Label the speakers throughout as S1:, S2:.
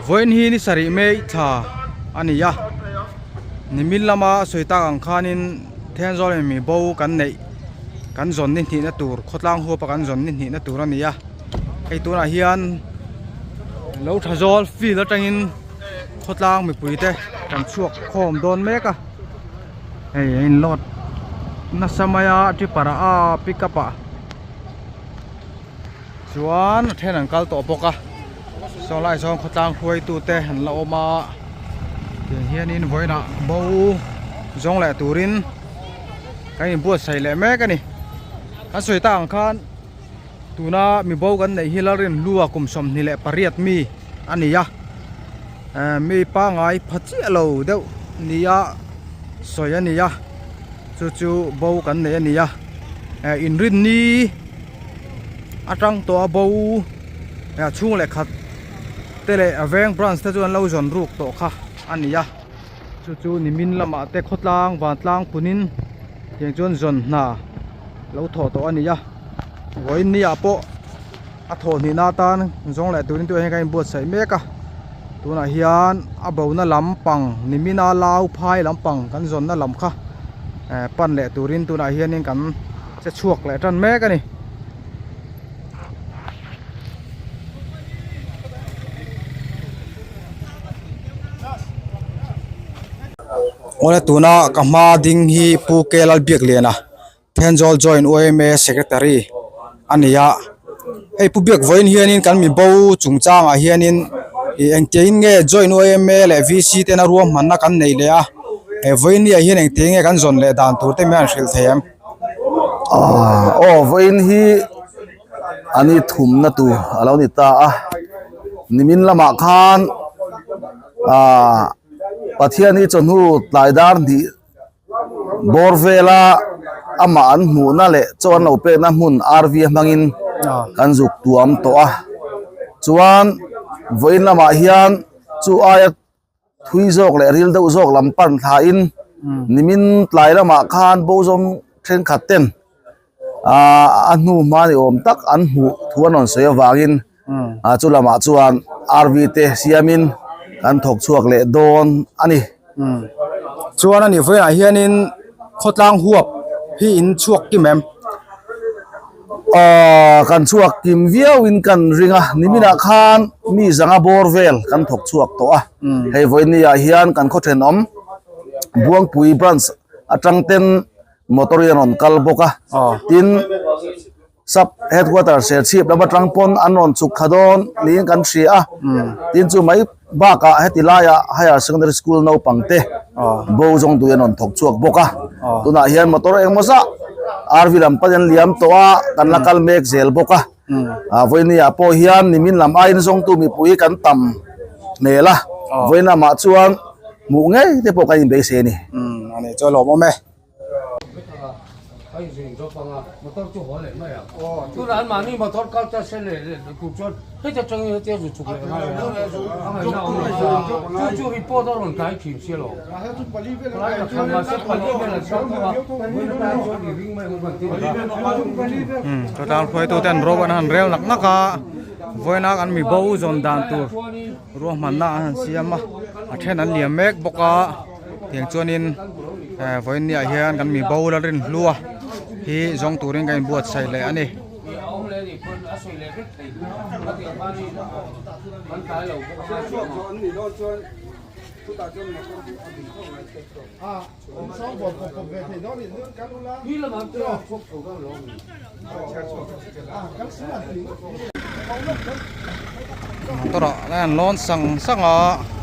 S1: Vawiin hi ni sarih mai thla a ni a, nimin lama sawi tak ang khanin Thenzawl in mi bo kan neih kan zawn ni hnihna tur khawtlang huapa kan zawn ni hnihna tur a ni a, hei tunah hian lo tha zawl field atangin khawtlang mipui te kan chhuak khawm dawn mek a, hei a in load nasa mai a tipper a pickup ah. Chuan a then an kal tawh bawk a saw lai sawn khawtlang hruaitu te an la awm a tiang hianin vawiinah bo zawng leh turin kan inbuatsaih leh mek a ni kan sawi tak ang khan tuna mi bo kan neih hi Lalrinhlua kum 28 mi a ni a eh mi pangai pha chiah lo deuh nia sawi a ni a chu chu bo kan nei a ni a eh inrinni. Atang tawh a bo a chhung leh khat te leh a veng branch te chu an lo zawn ruk tawh kha a ni a chu chu nimin lamah te khawtlang vantlang punin tiang chuan zawn hna lo thawh tawh a ni a vawiin ni ah pawh a thawh hnih na atan zawng leh turin te hian kan inbuatsaih mek a tunah hian a bo na lampang nimin a lau phai lampang kan zawn na lam kha eh pan leh turin tunah hianin kan. Che chhuak leh tan mek a ni. Awle tuna ka hma ding hi Pu K Lalbiakliana Thenzawl Joint yma Secretary a ni a, hei Pu Biakvawiin hianin kan mi bo chungchangah hianin ih engtiangin nge Joint yma leh VC tena ruahmanna kan neih leh a, he vawiin ni ah hian engtiang nge kan zawn leh dan tur te mi an hrilh thei em?
S2: Aw vawiin hi ani thumna tur a lo ni ta a nimin lamah khan ah Pathian hi chawhnu tlai dar hnih bawr vela amah an hmuhna leh chaw an lo pekna hmun RV a hmangin kan zuk tuam tawh a chuan vawiin lamah hian chu aia Thui zawk leh ril deuh zawk lam pan thlain nimin tlai lamah khan bo zawng thenkhat ten aaa a hnu hma ni awm tak an hmuh thu an rawn sawi avangin ah chu lamah chuan RV te siamin kan thawk chhuak leh dawn a ni.
S1: Chuan a nih vawiinah hianin khawtlang huap hi in chhuak kim em?
S2: Aaa kan chhuak kim viau in kan ring a niminah khan mi zanga bawr vel kan thawk chhuak tawh a hei vawiin ah hian kan khaw thenawm Buangpui branch atang ten motor hi an rawn kal bawk a tin sub headquarter Serchhip lam atang pawn an rawn chhuk thla dawn niin kan hria a tin chu mai bakah heti laiah higher secondary school naupang te bo zawng tui an rawn thawk chhuak bawk a tunah hian motor engemaw zah RV lam pawn an liam tawh a kan la kal mek zel bawk a ah vawiin ah pawh hian nimin lam aiin zawngtu mipui kan tam hmel a vawiin lamah chuan hmuh ngei te pawh kan inbeisei a ni.
S1: Chawtlang hruaitute an ro an han rel nak nak a vawiina kan mi bo zawn dan tur ruahmanna an han siam a a then an liam mek bawk a. Tiang chuanin eh vawiin ni ah hian kan mi bo la rin hlu a hi zawng turin kan inbuatsaih leh a ni. Motor ah an lawn sang sang a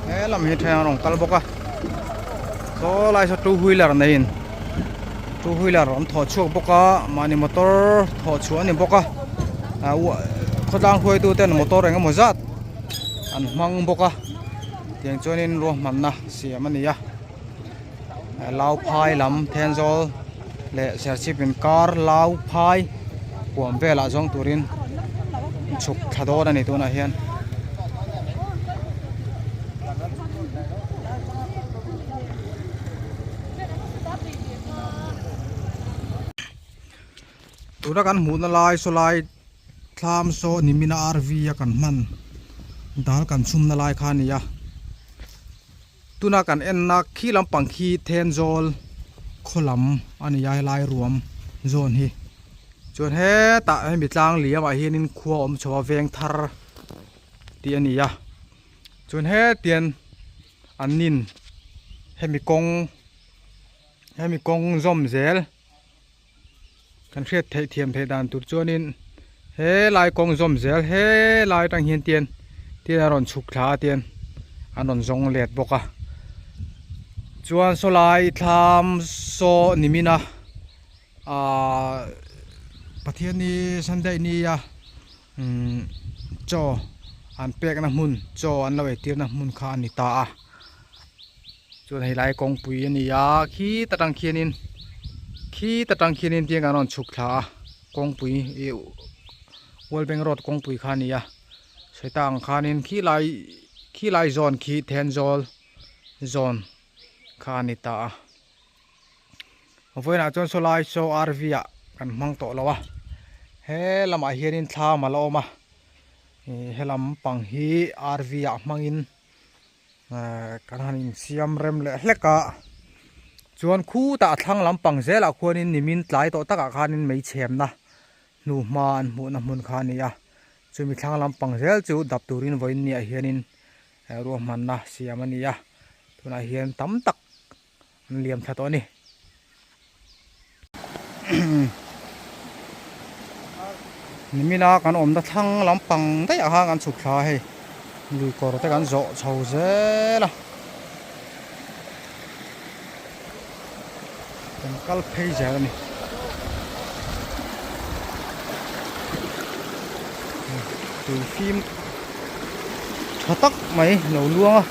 S1: he lam hi then an rawn kal bawk a saw lai saw two wheeler neiin two wheeler an thawh chhuak bawk a mahni motor thawh chhuah a ni bawk a khawtlang hruaitu ten motor eng emaw zat an hmang bawk a tiang chuanin ruahmanna siam a ni a. Lauphai lam Thenzawl leh Serchhip inkar Lauphai huam velah zawng turin chhuk thla dawn a ni tunah hian. Tuna kan hmuhna lai saw lai thlam saw nimina RV a kan hman. Dal kan chhumna lai kha a ni a tuna kan enna khi lampang khi Thenzawl khaw lam a ni a helai ruam zawn hi chuan hetah hemi tlang liam ah hianin khua a awm chho a veng thar tih a ni a chuan hetian an nin hemi kawng hemi kawng zawm zel. Kan hriat theih thiam theih dan tur chuanin helai kawng zawm zel helai atang hian tian tian a rawn chhuk thla a tian an rawn zawng let bawk a chuan sawlai thlam saw nimin a ahh Pathianni Sunday nia umm chaw an pekna hmun chaw an lo eitirna hmun kha a ni ta a. Chuan hei lai kawngpui a ni a khita tang khianin khita tang khianin tiang an rawn chhuk thla a kawngpui ih World Bank road kawngpui kha a ni a sawi ang khanin khilai khilai zawn khi Thenzawl zawn kha a ni ta a vawiinah chuan saw lai saw RV ah kan hmang tawh lo a he lamah hianin thlam a la awm a ih helam pang hi RV ah hmangin. Ehh kan han insiam rem leh hlek a chuan khutah a thlang lampang zelah khuanin nimin tlai tawh takah khanin mei chhemna hnuhma an hmuhna hmun kha a ni a chumi thlang lampang zel chu dap turin vawiin niah hianin ruahmanna siam a ni a tunah hian tam tak an liam thla tawh a ni. Nimina kan awmna thlang lampang daih ah khan kan chhuk thla a hei lui kawr te kan zawh chho zel a kan kal phei zel a ni tui fim tha tak mai lo luang a.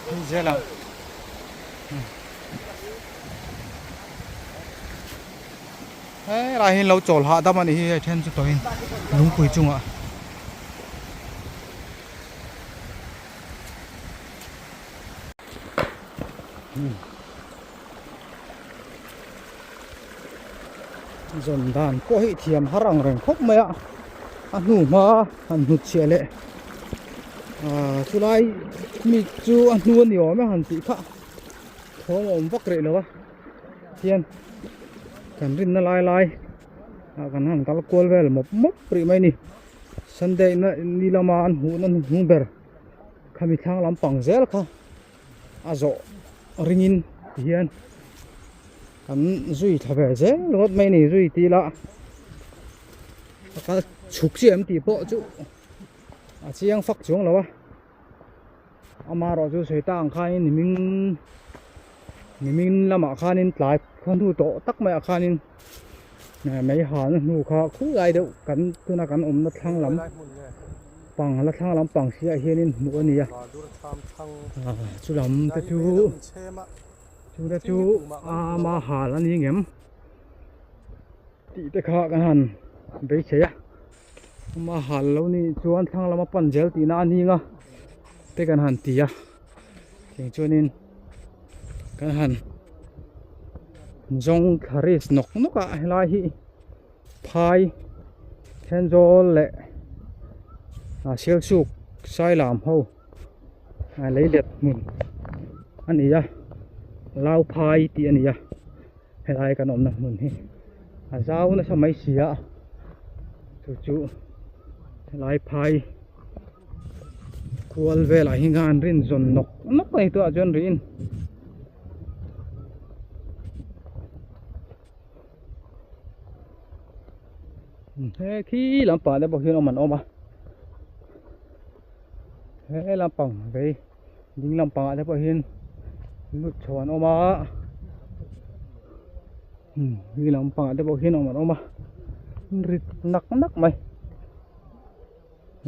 S1: Phei zel ang helai hi lo chawl hahdam a nih hi hei then chu tawhin lungpui chungah. Zawn dan pawh hi thiam har ang reng khawp mai a a hnu hma han hnut chhiah leh ah chulai mi chu a hnu a ni awm e han tih kha thawm a awm vak rih lo a hian kan rinna lai lai ah kan han kal kual vel mawp mawp rih mai a ni Sunday na ni lama an hmuhna hnuhnung ber khami thlang lampang zel kha. A zawh ringin ti hian kan zui thla ve zel ringawt mai a ni zui tih ila a kal chhuk chiah em tih pawh chu a chiang fak chuang lo a amaherawh chu sawi ta ang khanin nimin nimin lamah khanin tlai khaw hnu tawh tak maiah khanin mei halna hnu kha khulai deuh kan tuna kan awmna thlang lam. Pang la thlang lam pang si ah hianin hmuh a ni a chu lam te chu chu te chu ama hal a ni ngem tih te kha kan han beisei a ama hal lo ni chuan thlang lama pan zel tihna a ni ang a te kan han ti a tiang chuanin kan han zawng thla risk nawk nawk a helai hi. Phai Thenzawl leh Sialsuk Sailam ho leilet hmun a ni a Lau phai tih a ni a helai kan awmna hmun hi a zau nasa mai si a chu chu helai phai kual velah hian an rin zawn nawk nawk a ni tawh ah chuan rihin. He khi lampang te pawh hian awm an awm a he lampang vei ding lampang ah te pawh hian lut chho an awm a ding lampang ah te pawh hian awm an awm a rit nak nak mai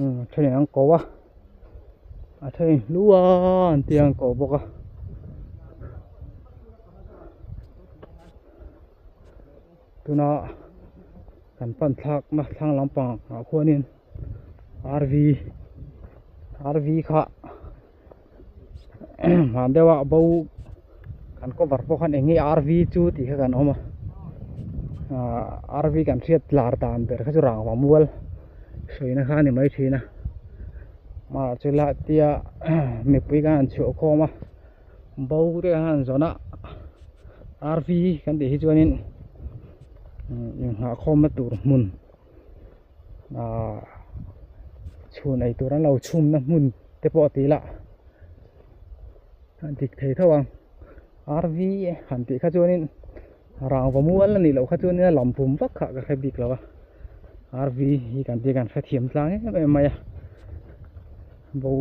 S1: a then an ko a a then in hlu a an tia an ko bawk a. Tuna kan pan thlakna thlang lampang ah khuanin RV RV kha hman deuh a bo kan cover pawh khan eng nge RV chu tih kha kan awm a. Ahh RV kan hriat lar dan ber kha chu rangva mual hruaina kha a ni mai thin a mah chu la tia mipui khan an chhuah khawm a bo te khan an zawn a RV kan tih hi chuanin inghah khawmna tur hmun ahh chhun ei tur an lo chhumna hmun te pawh tih lah a dik thei tho ang RV han tih kha chuanin rangva mual a nih loh kha chuanin a lam pum vak kha ka hre bik lo a RV hi kan tih kan hrethiam tlang em em mai a bo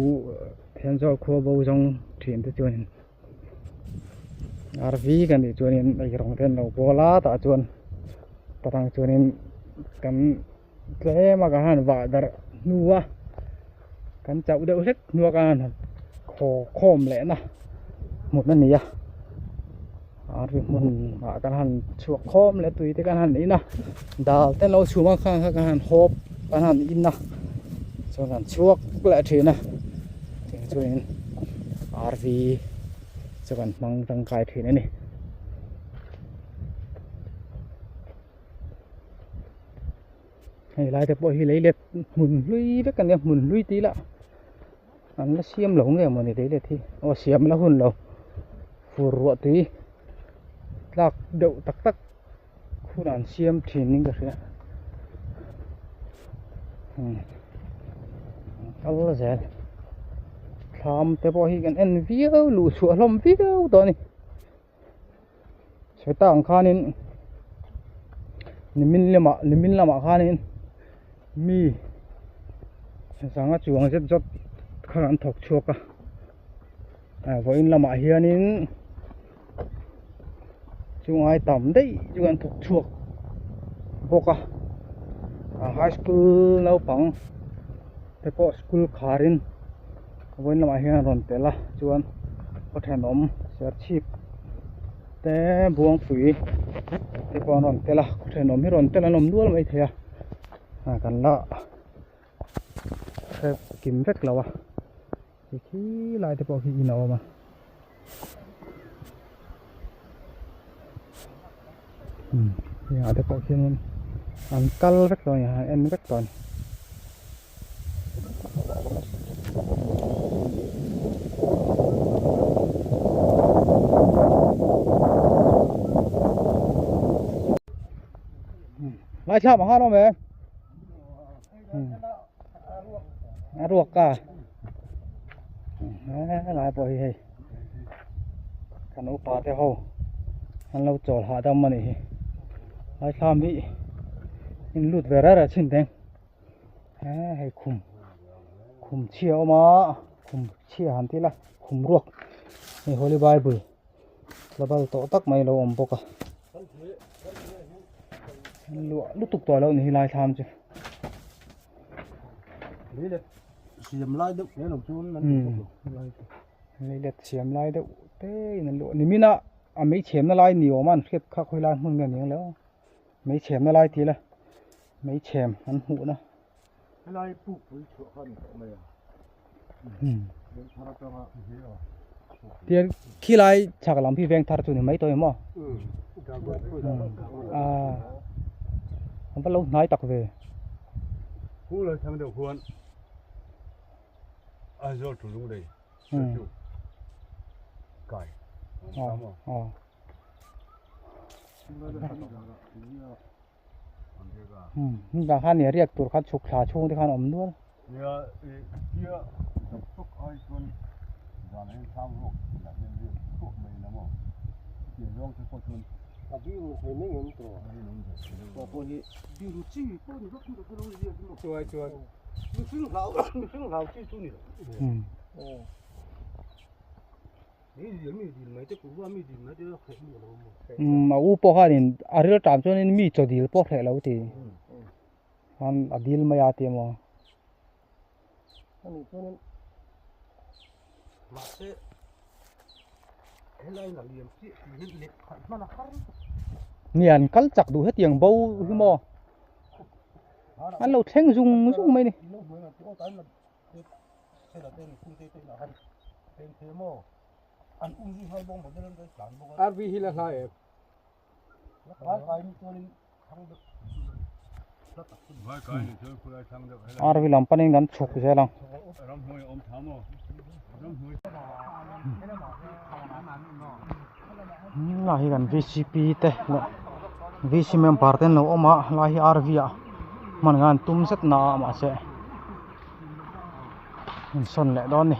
S1: Thenzawl khua bo zawng thin te chuanin RV kan tih chuanin ei rawng te an lo bawl a tah chuan patang chuanin kan tlem a kan han vah darh hnu a kan chauh deuh hlek hnu a kan han haw khawm leh na hmun a ni a RV hmun ah kan han chhuak khawm leh tui te kan han in a dal te an lo chhum a khang kha kan han hawp kan han in a chuan kan chhuak leh thin a tiang chuanin RV chu kan hmang tangkai thin a ni. Hei lai te pawh hi lei let hmun hlui vek a nia hmun hlui tih lah an la siam lo nge mawni lei let hi aw siam la hun lo fur ruah tui tlak deuh tak tak hunah an siam thin in ka hria umm kal zel thlam te pawh hi kan en viau luh chhuah hlawm viau tawh a ni. Sawi ang khanin nimin lamah nimin lamah khanin mi zanga chuang zet zawt kha an thawk chhuak a ah vawiin lamah hianin chungai tam daih chu an thawk chhuak bawk a ah high school naupang te pawh school kharin vawiin lamah hian a rawn tel a chuan khaw thenawm serchhip te buangpui te pawh an rawn tel a khaw thenawm hi rawn tel an awm nual maithei a ah kan la hre kim vek lo a ti khi lai te pawh khi in a awm a umm hengah te pawh khianin an kal vek tawh a ni an en vek tawh a ni. Ngaithla ang han awm e a ruak ka helai pawh hi hei kan upa te ho an lo chawl hahdam a nih hi ngaithlam hi in lut ve rara chhin teng he hei khum khum chhia a awm a khum chhia han tih ila khum ruak hei holy bible la bal tawh tak mai a lo awm bawk a luah lutuk tawh lo ni hi lai thlam chu leilet siam lai deuh te in an luah nimin a a mei chhemna lai ni awm a an hriat kha khawi lai hmun nge ni ang le aw mei chhemna lai tih ila mei chhem an hmuh na
S3: Helai pukpui chhuah kha a ni tawh mai a. Vengthar atanga
S1: Tiang khilai chhak lam hi vengthar chu ni mai tawh em aw? Ah. An va lo hnai tak ve.
S3: Khu lai thang deuh khuan Aizawl tu lunglei chu kai.
S1: Aw. Hmun khan nia riak tur khan chhuk thla chhung te khan a awm nual. Umm a u pawh khanin a ril tan chuanin mi chaw dil pawh hreh lo ti khan a dil mai a ti emaw. Ni an kal chak duh hetiang bo hi maw an lo thleng zung zung mai a ni.
S3: RV hi la hla em?
S1: RV lam panin kan chhuk zel ang. Lai hi kan VCP te leh VC member te an lo awm a lai hi RV ah hman khan an tum zet na a mahse an sawn leh dawn a ni.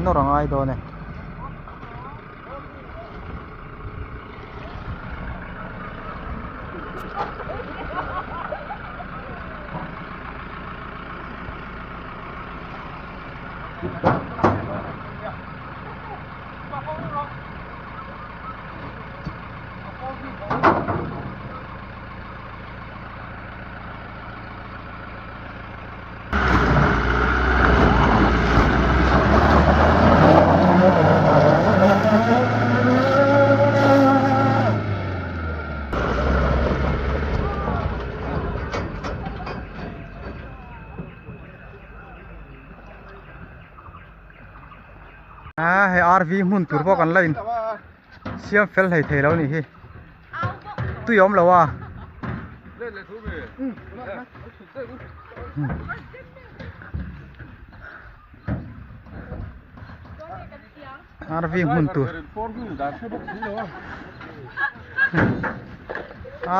S1: Nawr a ngai dawn e. A hei RV hmun tur pawh kan la in siam fel hlei thei lo nih hi tui a awm lo a RV hmun tur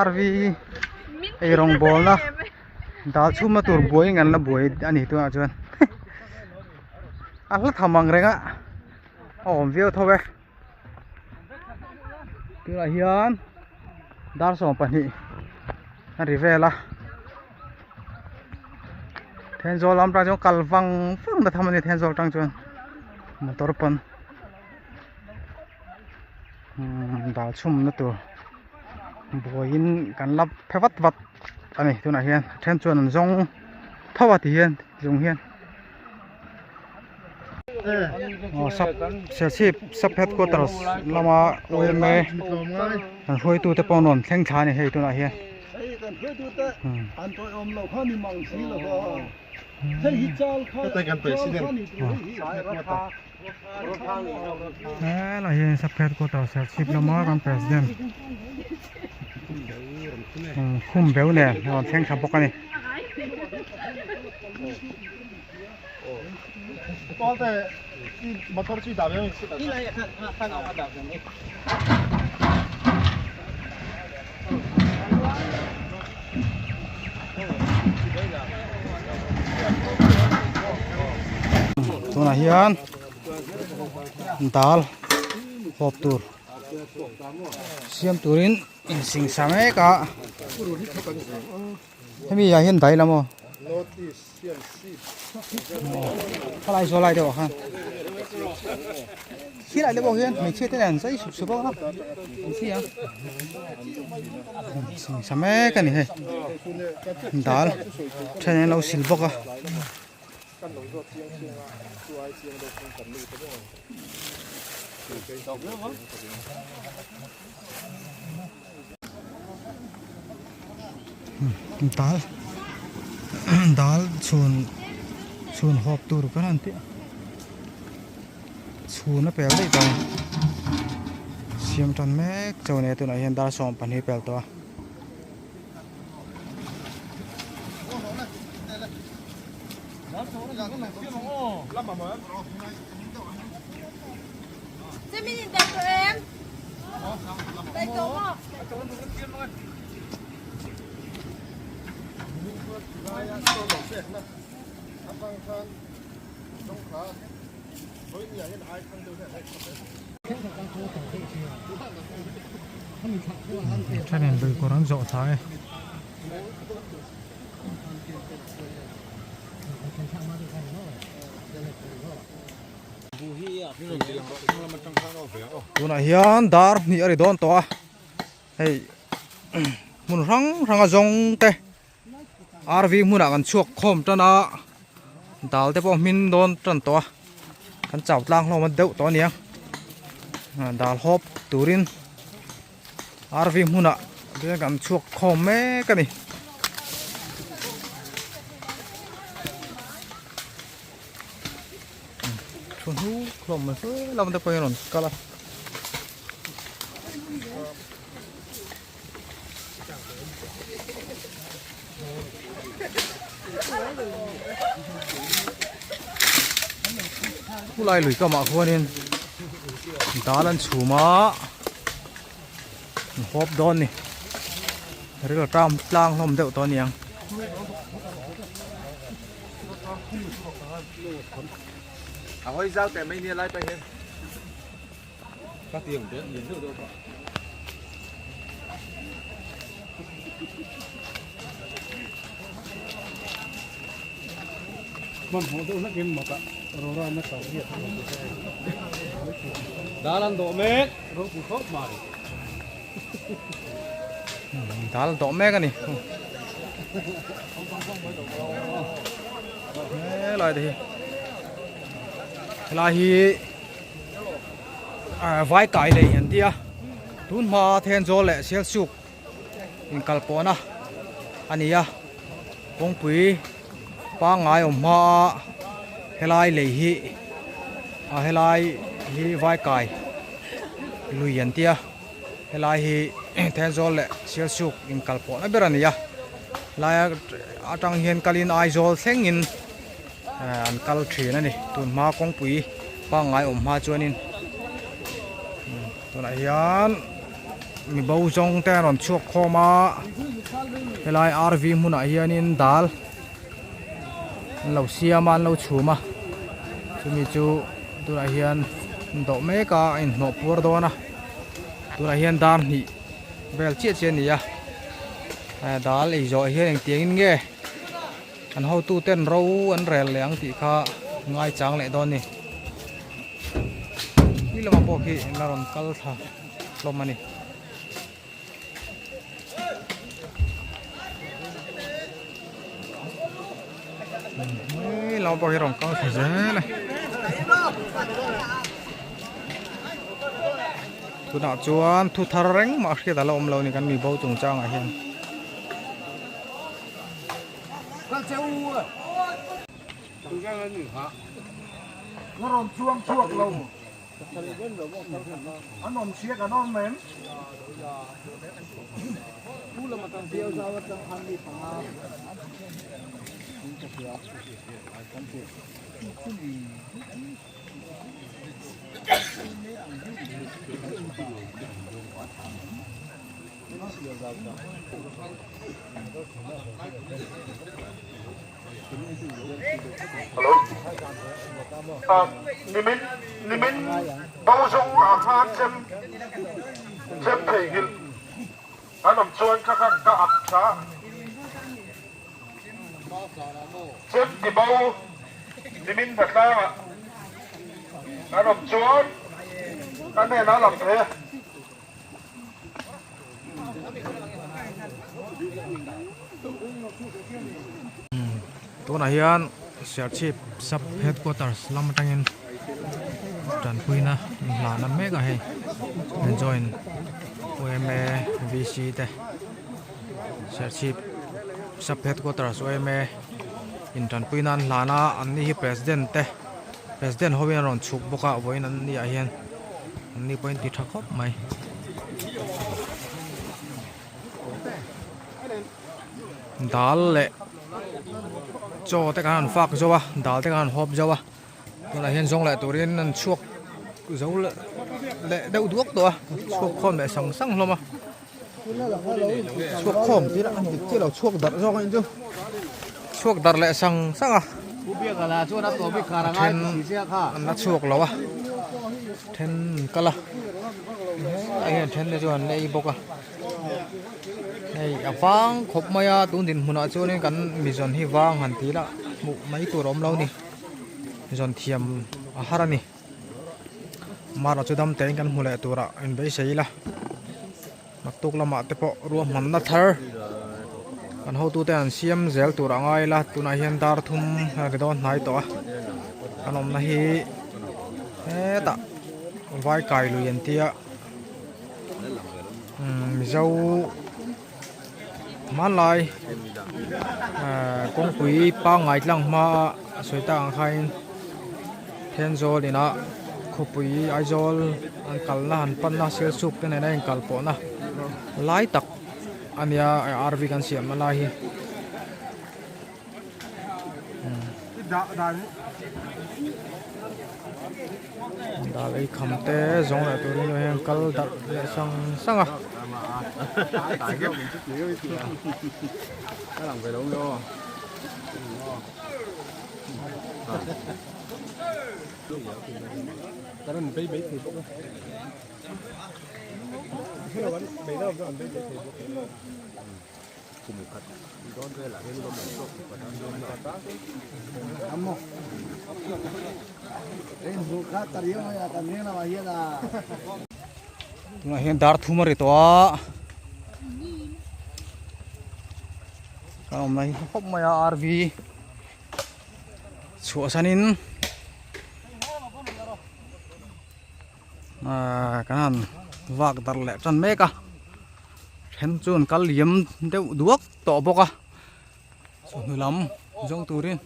S1: RV eirawng bawlna dal chhumna tur buai in an la buai a ni tunah chuan a hla tham ang reng a a awm viau tho e tunah hian dar 12 a ri vel a Thenzawl lam tang chuan kal vang vang na tham a ni Thenzawl tang chuan motor pawn umm dal chhumna tur buaiin kan la phe vat vat a ni tunah hian a then chuan an zawng tho a ti hian zung hian aw sub Serchhip sub headquarters lama yma an hruaitu te pawh an rawn thleng thla a ni hei tunah hian. Helai hian sub headquarters Serchhip lama kan president khum beu nen a rawn thleng thla bawk a ni. Tunah hian dal hawp tur siam turin insingsa mek a hemi ah hian dai lam aw khalai zawl lai deuh ah khan khilai te pawh hian hmeichhia te an zai sup sup a hmeichhia singsa mek a ni hei dal then an lo sil bawk a. Dal dal chhun chhun hawp tur kan han tih a chhun a pel daih tawh a siam tan mek chauh a ni a tunah hian dar 12 pel tawh a. Thenin lui kawr an zawh thla e. Tunah hian dar hnih a ri dawn tawh a hei hmun hrang hrang a zawng te RV hmunah kan chhuak khawm tan a dal te pawh hmin dawn tan tawh a kan chau tlang hlawm a deuh tawh a nia dal hawp turin RV hmunah chuan kan chhuak khawm mek a ni. Thu hnuk hlawm mai hle lam te pawhin a rawn kal a. Khulai lui kamah khuanin dal an chhum a an hawp dawn ni ril a ṭam tlang hlawm deuh tawh a niang. Dal dawh mek a ni helai te hi helai hi vai kai lei an ti a tun hma Thenzawl leh Sialsuk inkal pawhna a ni a kawngpui pangngai awm hma a helai lei hi a helai hi vai kai lui an ti a helai hi Thenzawl leh Sialsuk inkal pawhna ber a ni a helai atang hian kalin Aizawl thlengin. an kal thin a ni tun hma kawngpui pangngai awm hma chuanin tunah hian mi bo zawng te an rawn chhuak khawm a helai RV hmunah hianin dal an lo siam a an lo chhum a chumi chu tunah hian an dawh mek a a inhnawh puar dawn a tunah hian dar hnih vel chiah chiah a ni a dal ei zawh hian engtiangin nge. An hotu ten ro an rel leh ang tih kha ngai chang leh dawn ni. Khi lamah pawh khi la rawn kal thla hlawm a ni. Hei lamah pawh hi rawn kal thla zel a. Tunah chuan thu thar reng mah hriat a la awm lo a ni kan mi bo chungchangah hian.
S4: Hello. Nimin nimin bo zawng ah khan chem chem theihnghilh an awm chuan ka khan ka ak tha chem ti bo nimin hnatlang ah an awm chuan ka hnenah lam thei a.
S1: Tunah hian Serchhip sub headquarters lam atangin tanpuina inhlahna mek a hei join yma VC te Serchhip sub headquarters yma in tanpuina an hlan a an ni hi president te president ho in a rawn chhuk bawk a vawiin an ni ah hian. An ni pawhin ti tha khawp mai. Dal leh chaw te khan an fak zo a dal te khan an hawp zo a tunah hian zawng leh turin an chhuak zo leh deuh duak tawh a chhuak khawm leh sang sang hlawm a chhuak khawm tih lah an dik chiah lo chhuak darh zawk a nih chu chhuak darh leh sang sang a a then an la chhuak lo a then an kal a helaiah hian then te chu an la ei bawk a. Hei a vang khawp mai a tun dinhmunah chuanin kan mi zawn hi vang han tih lah hmuh mai tur a awm lo a ni zawn thiam a har a ni mara chu dam tein kan hmu leh turah inbeisei ila naktuk lamah te pawh ruahmanna thar kan hotute an siam zel tur a ngai ila tunah hian dar thum a ri dawn hnai tawh a kan awmna hi hetah vai kai lui an tia. Mizo hmanlai kawngpui pangngai tlang hma a sawi tak ang khain Thenzawl inah khawpui Aizawl an kalna han panna Sialsuk te nena inkal pawhna lai tak a nia RV kan siamna lai hi. Dal ei kham te zawng leh turin hei hian kal darh leh sang sang a. Tunah hian dar thum a ri tawh a kan awmna hi khawp mai a RV chhuahsanin ahh kan han vak darh leh tan mek a then chu an kal liam deuh duak tawh bawk a chawhnu lam zawng turin.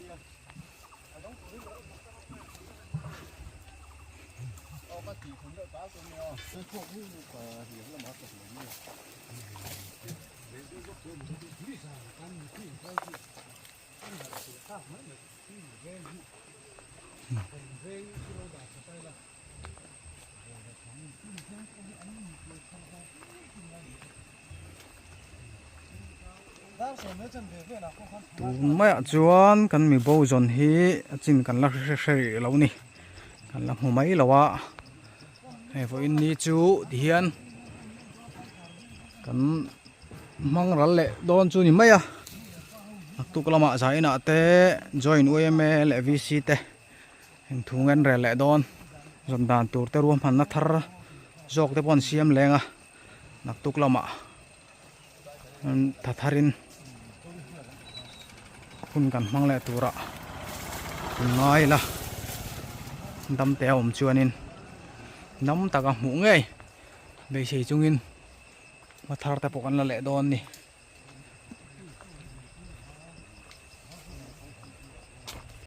S1: Tun maiah chuan kan mi bo zawn hi a chin kan la hre hre rih lo ni kan la hmu mai lo a hei vawiin ni chu tihian kan hmang ral leh dawn chu ni mai a naktuk lamah zainah te join yma leh vc te. Eng thu ngen rel leh dawn zawn dan tur te ruahmanna thar zawk te pawh an siam leng a naktuk lamah tha tharin hun kan hmang leh turah in ngai ila dam te a awm chuanin dam taka hmuh ngei beisei chungin hma thar te pawh kan la leh dawn a ni.